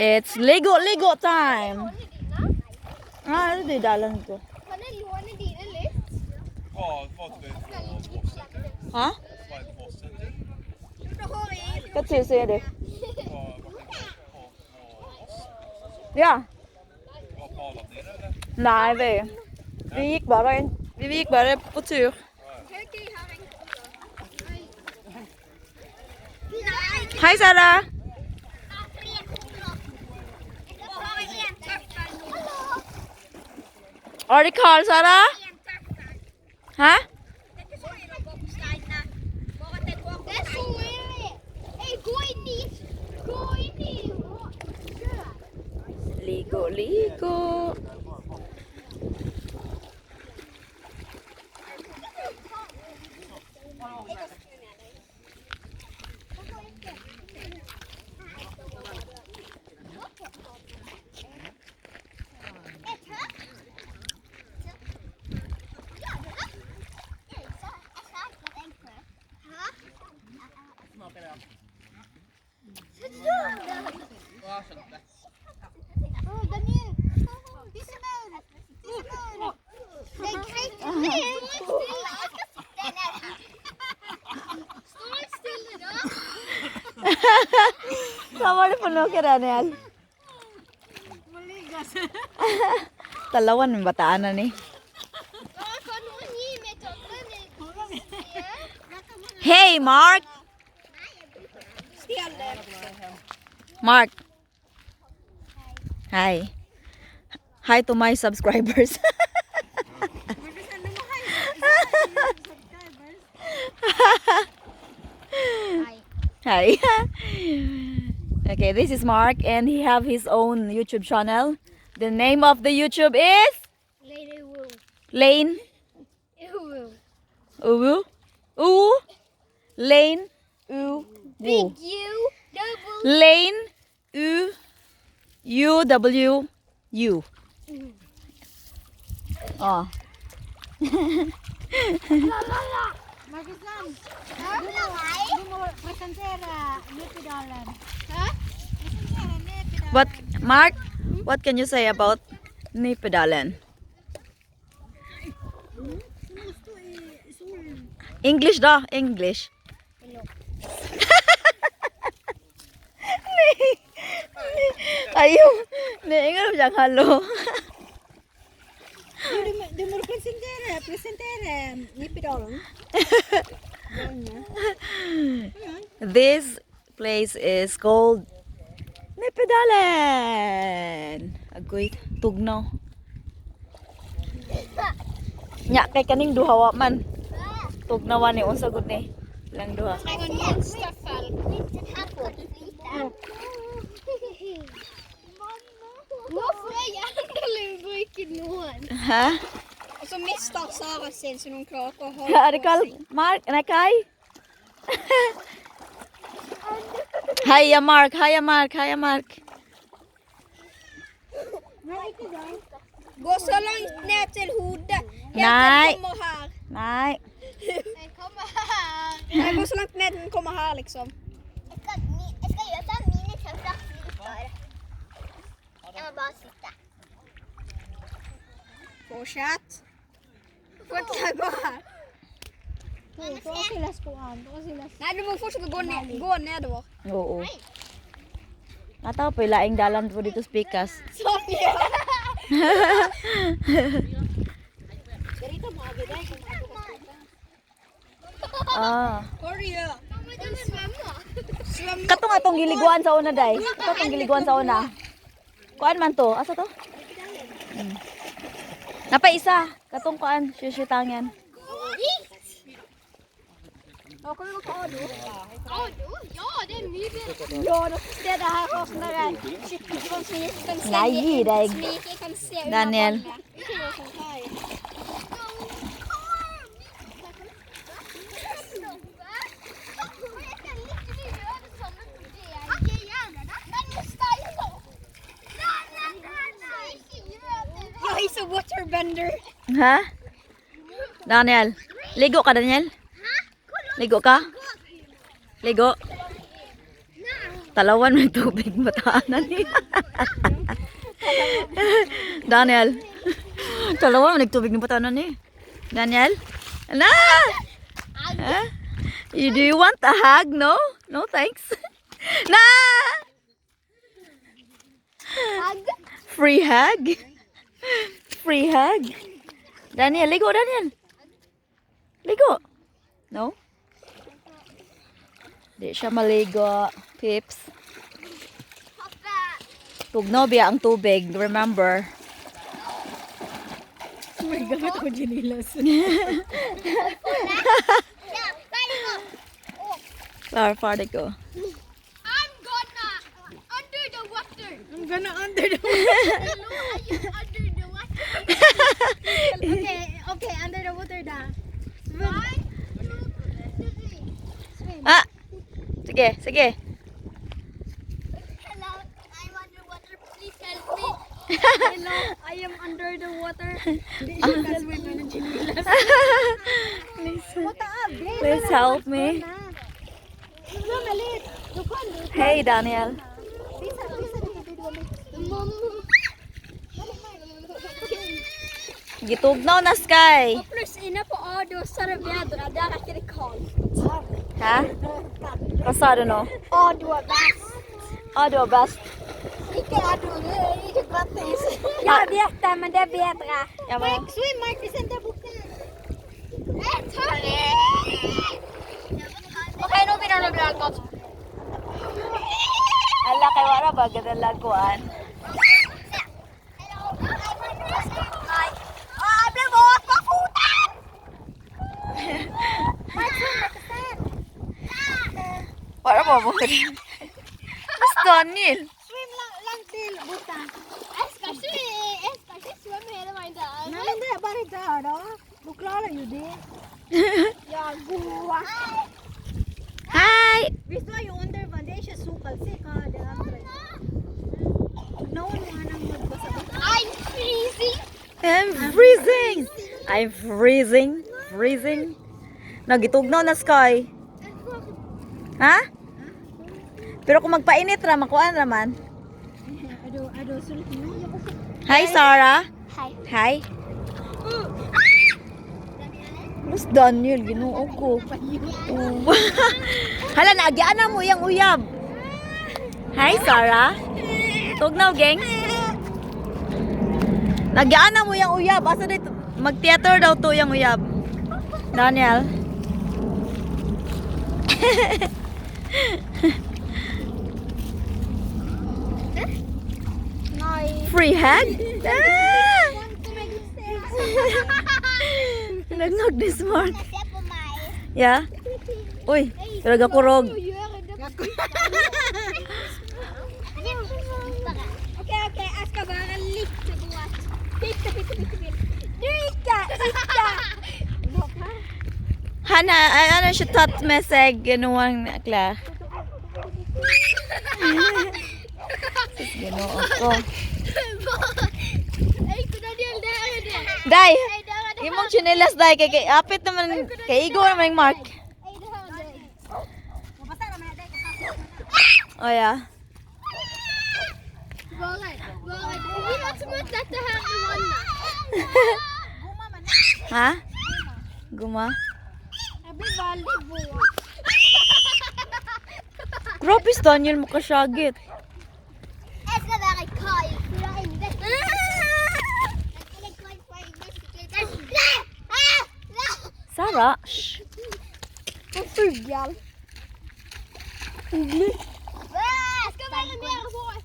It's ligo ligo time. Ah, det er dalan ko. Kan jeg låne dine litt? Hva til vei fra Voss en tur? Ha? Vei til Voss en tur? Hva sier du? Hva var det på Voss? Ja. Var Palan nede, eller? Nei, vi gikk bare inn. Vi gikk bare på tur. Nei! Hei, Sara. Jeg har tre cola. Og har jeg en tøffel nå. Er det kald, Sara? En tøffel. Hæ? Det er ikke så ille å gå på steinene. Bare at jeg går på. Det er så ille. Jeg går inn i. Går inn i sjøen. Ligo, ligo. Jeg tør. Ja, det da. Jeg sa ikke at jeg tør. Hæ? Så gjør det. Å, Daniel. Disse maur. Disse maur. Det er greit. Nei, stå stille. Jeg skal sitte ned her. Stå stille, da. Hva var det for noe, Daniel? Talawan ng bataan na ni. Da kan noen gi meg tøflene. Hey, Mark! Stjel det. Mark. Hi. Hi to my subscribers. Nei. Hi. Okay, this is Mark and he have his own YouTube channel. The name of the YouTube is Lady Woo. Lane Woo. Uwu. Uwu. Lane U Big Wu. U, double Lane U U W U. Oh. Marcus-Lam, Nei. du må presentere Nippedalen. Hæ? Presentere Nippedalen. What, Mark? What can you say about Nipedalen? Du må stå i solen. English da, English. Ayo, niingon siyang hello. Du må presentere Nippedalen. This place is called Nipedalen. Agoy, tugnaw. Nya kay kaning duha wa man. Tugnawan ni unsa gud ni? Lang duha. Trenger en støffel. Her får du flyte. Nå får jeg endelig bruke noen. Ha? Og så mister Sara sin, så hun klarer ikke å holde Er det kald? Mark, nei Kai? Hiya Mark, hiya Mark, hiya Mark. Gå så langt ned til hodet. Helt til Nei. den kommer her. Nei. Den kommer her. Nei, gå så langt ned den kommer her, liksom. Jeg skal gjøre sånn mine tøfler flyter. Jeg må bare sitte. Fortsett. Fortsett å gå her. Nei, du må fortsette å gå, ned, gå nedover. Oo. Nataw pa laing dalan po dito sa pikas. Sånn, ja. Ah. Hva er det du gjør? Svømmer. Svømmer. Katong atong giliguan sa una day. Katong atong giliguan sa una. Kuan man to? Asa to? Napa isa. Katong kuan, shushutangyan. Ja, kan vi gå på Ado? Ado? Ja, det er mye bedre. Ja, det stedet her har sånn derre skikkelig sånn som ikke kan se Nei, gi deg. Som ikke kan se under Daniel. vannet. Ikke noe sånt her. Ja, he's a waterbender. Ha? Daniel. Ligo ka, Daniel? Ligo ka? Ligo? Talawan may tubig bataanan niya. Daniel. Talawan may tubig ng bataanan ni. Daniel? Ala! Huh? You, do you want a hug? No? No, thanks. Na! Hug. Free hug. Free hug. Daniel, ligo, Daniel. Ligo. No? Di siya maligo, pips. Hoppe. Tugnaw biya ang tubig, remember. May gamit ako jinilas. Ja, ferdig nå. Å, Klar, ferdig ko. I'm gonna under the water. I'm gonna under the Hello, are you under the water? Okay, okay, under the water da. One, two, three. Swim. Ah! Sige, sige. Hello, I'm underwater. Please help me. Hello, I am under the water. Hindi siya kaswim na ng jinilas. Please help me. Hey, Daniel. Gitugnaw na sky. Pluss inne på Ado, så er det bedre. Der er ikke det kaldt. Ha? Hva sa du nå? Ado er best. Ado er best. Ikke Ado, det er ikke gratis. Jeg vet det, men det er bedre. Ja, men, Swim, Mark, presenter boken. Jeg tør ikke! Ok, nå begynner det å bli litt godt. ala kay wala ba gadala kuan. Nei. Å, jeg ble våt på foten! Wala ba mo? Mas Daniel. Swim lang, lang til buta. Jeg skal ikke svømme hele veien der. Nei, men det er bare der, da. Du klarer jo det. Ja, gode. Hi. Hvis du er jo under vann, det er ikke så kaldt. Se hva det andre. Noen mo anang magbasa. I'm freezing. I'm freezing. I'm freezing. Freezing. Nagitugnaw na sky. Ha? Pero kung magpainit ra makuan ra man. Ado, ado, sulit mo. Hi Sarah. Hei. Hi. Mas Daniel, Ginoo ko. Oh. Hala, naagyaan na mo iyang uyab. Hi, Sarah. Tugnaw, gang. Nagyaan na mo iyang uyab. Asa dito? Mag-theater daw to iyang uyab. Daniel. Nei. Free hug? Ah! Nagnog ni Smart. Se på meg. Yeah? Uy, pero gakurog. Ok, ok, jeg skal være litt våt. Bitte, bitte, bitte, bitte. Du, ikke! Ikke! Hana, ay, ano siya tatt med seg noen klær? Ginoo ko. Ei, Daniel, der er det. Day, Ei, der er det. imong tsinelas day kay kay apit naman kay igo naman yung Mark. Ei, der er det. Oh yeah. Bare, bare. Vi må smette dette her i vannet. Ha? Guma. Jeg blir veldig våt. Grabe si Daniel makasyagit. Jeg skal være kald fra inne. Jeg er kald fra inne. Nei! Ah! Nei! Sarah. Shh. Og fugl. Fugler. Jeg skal være mer våt.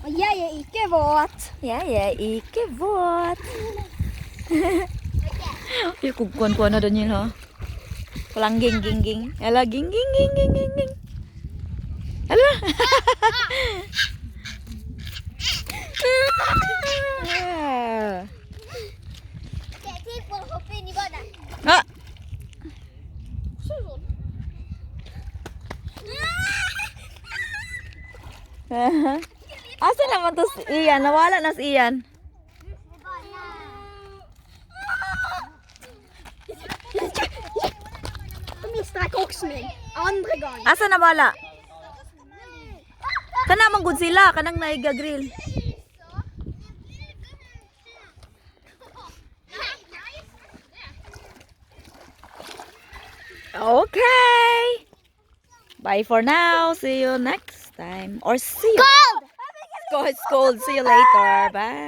Og jeg er ikke våt. Jeg er ikke våt. Ay, kukuan-kuan na Daniel ha. Walang ging ging ging. Hala ging ging ging ging ging ging. Hala. Ah. Ok, tid for å hoppe inn i vannet. Ah. Sånn. Asa naman to si Ian? Nawala na si Ian. Da mister jeg koksen min. Andre gang. Asa na bala? Kana man gud sila, kanang naiga grill. Okay. Bye for now. See you next time. Or see you. Cold! It's cold. See you later. Bye.